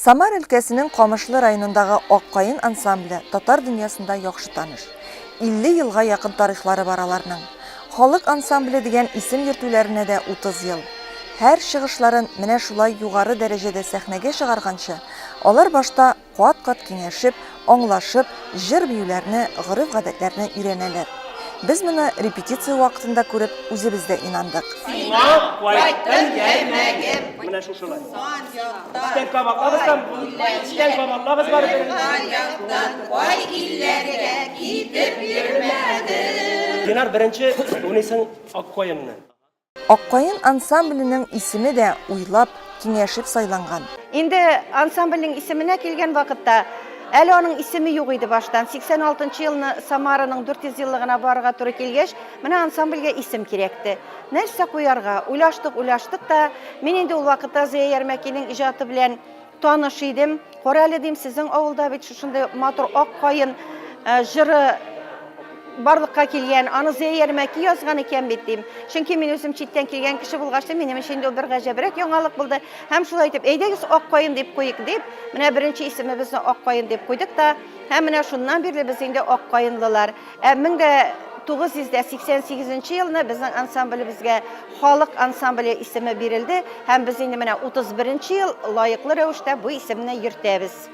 Самар өлкәсенең Камышлы районындагы Ак каен ансамбле татар дөньясында яхшы таныш. 50 елга якын тарихлары бар аларның. Халык ансамбле дигән исем йөртүләренә дә 30 ел. Һәр чыгышларын менә шулай югары дәрәҗәдә сәхнәгә чыгарганчы, алар башта кат-кат киңәшеп, аңлашып, җыр-биюләрне, гореф-гадәтләрне өйрәнәләр. Без моны репетиция вакытында күреп, үзебез дә инандык. Сиңа кайттым йөрмәгем. Менә шушылай. Өстән кабатлабыз һәм өстән кабатлабыз барыбер. Туган яктан кай илләргә китеп йөрмәдем. Динар беренче уйныйсың Ак каенны. Аккаен ансамбленең исеме дә уйлап, киңәшеп сайланган. Инде ансамбльнең исеменә килгән вакытта, әле аның исеме юк иде баштан. 86 нчы елны Самараның 400 еллыгына барырга туры килгәч, менә ансамбльгә исем кирәкте. Нәрсә куярга? Уйлаштык, уйлаштык та, мин инде ул вакытта Зыя Ярмәкинең иҗаты белән таныш идем. Кара әле, дим, сезнең авылда бит шушындый матур ак каен э, җыры барлыкка килгән, аны Зыя Ярмәки язган икән бит, дим. Чөнки мин үзем читтән килгән кеше булгач, минем өчен инде ул бер гаҗәбрәк яңалык булды. Һәм шулай итеп, әйдәгез ак каен дип куйык дип, менә беренче исемебезне ак каен дип куйдык та, һәм менә шуннан бирле без инде ак каенлылар. Ә 1988 елны безнең ансамблебезгә халык ансамбле исеме бирелде һәм без инде менә 31 ел лаеклы рәвештә бу исемне йөртәбез.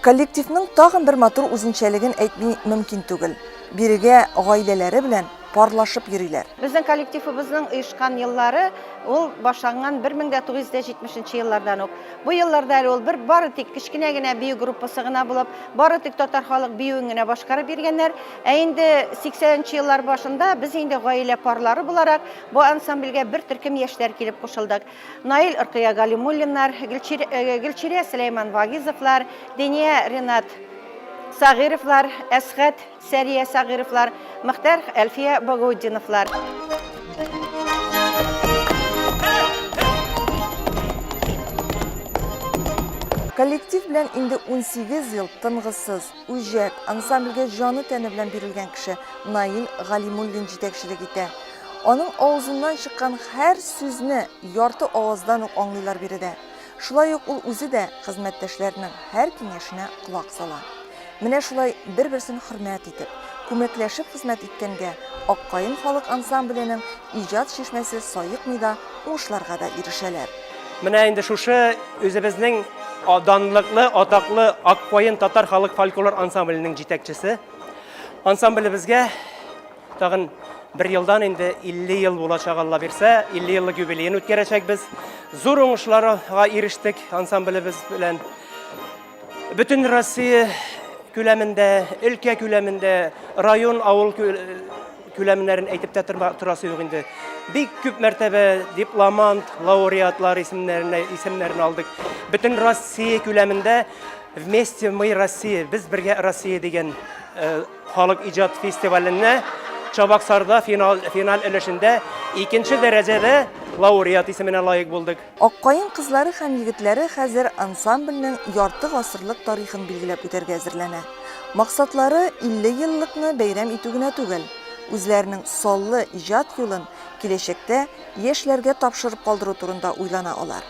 Коллективның тагын бер матур үзенчәлеген әйтми мөмкин түгел. Бирегә гаиләләре белән парлашып йөриләр. Безнең коллективыбызның оешкан еллары ул башланган 1970 нче еллардан ук. Бу елларда әле ул бер бары тик кечкенә генә бию группасы гына булып, бары тик татар халык биюен генә башкарып йөргәннәр. Ә инде 80 нче еллар башында без инде гаилә парлары буларак бу ансамбльгә бер төркем яшьләр килеп кушылдык. Наил Ркыя Галимуллиннар, Гөлчирә Сөләйман Вагизовлар, Диния Ренат Сагыйровлар, Әсгать Сәрия Сагыйровлар, Мөхтәр Әлфия Багаутдиновлар. Коллектив белән инде 18 ел тынгысыз, үҗәт, ансамбльгә җаны-тәне белән бирелгән кеше Наил Галимуллин җитәкчелек итә. Аның авызыннан чыккан һәр сүзне ярты аваздан ук аңлыйлар биредә. Шулай ук ул үзе дә хезмәттәшләренең һәр киңәшенә колак сала. Менә шулай бер-берсен хөрмәт итеп, күмәкләшеп хезмәт иткәнгә Ак каен халык ансамбленең иҗат чишмәсе саекмый да, уңышларга да ирешәләр. Менә инде шушы үзебезнең данлыклы, атаклы Ак каен татар халык фольклор ансамбленең җитәкчесе. Ансамблебезгә тагын бер елдан инде 50 ел булачак, Алла бирсә, 50 еллык юбилеен үткәрәчәкбез. Зур уңышларга ирештек ансамблебез белән. Бөтен Россия күләмендә, өлкә күләмендә, район, авыл күләмнәрен әйтеп тә торасы юк инде. Бик күп мәртәбә дипломант, лауреатлар исемнәренә исемнәрен алдык. Бөтен Россия күләмендә Вместе мы Россия, без бергә Россия дигән э, халык иҗат фестиваленә Чабаксарда финал финал өлешендә икенче дәрәҗәдә лауреат исеменә лаек булдык. Ак каен кызлары һәм егетләре хәзер ансамбльнең ярты гасырлык тарихын билгеләп үтәргә әзерләнә. Максатлары 50 еллыкны бәйрәм итү генә түгел, үзләренең саллы иҗат юлын киләчәктә яшьләргә тапшырып калдыру турында уйлана алар.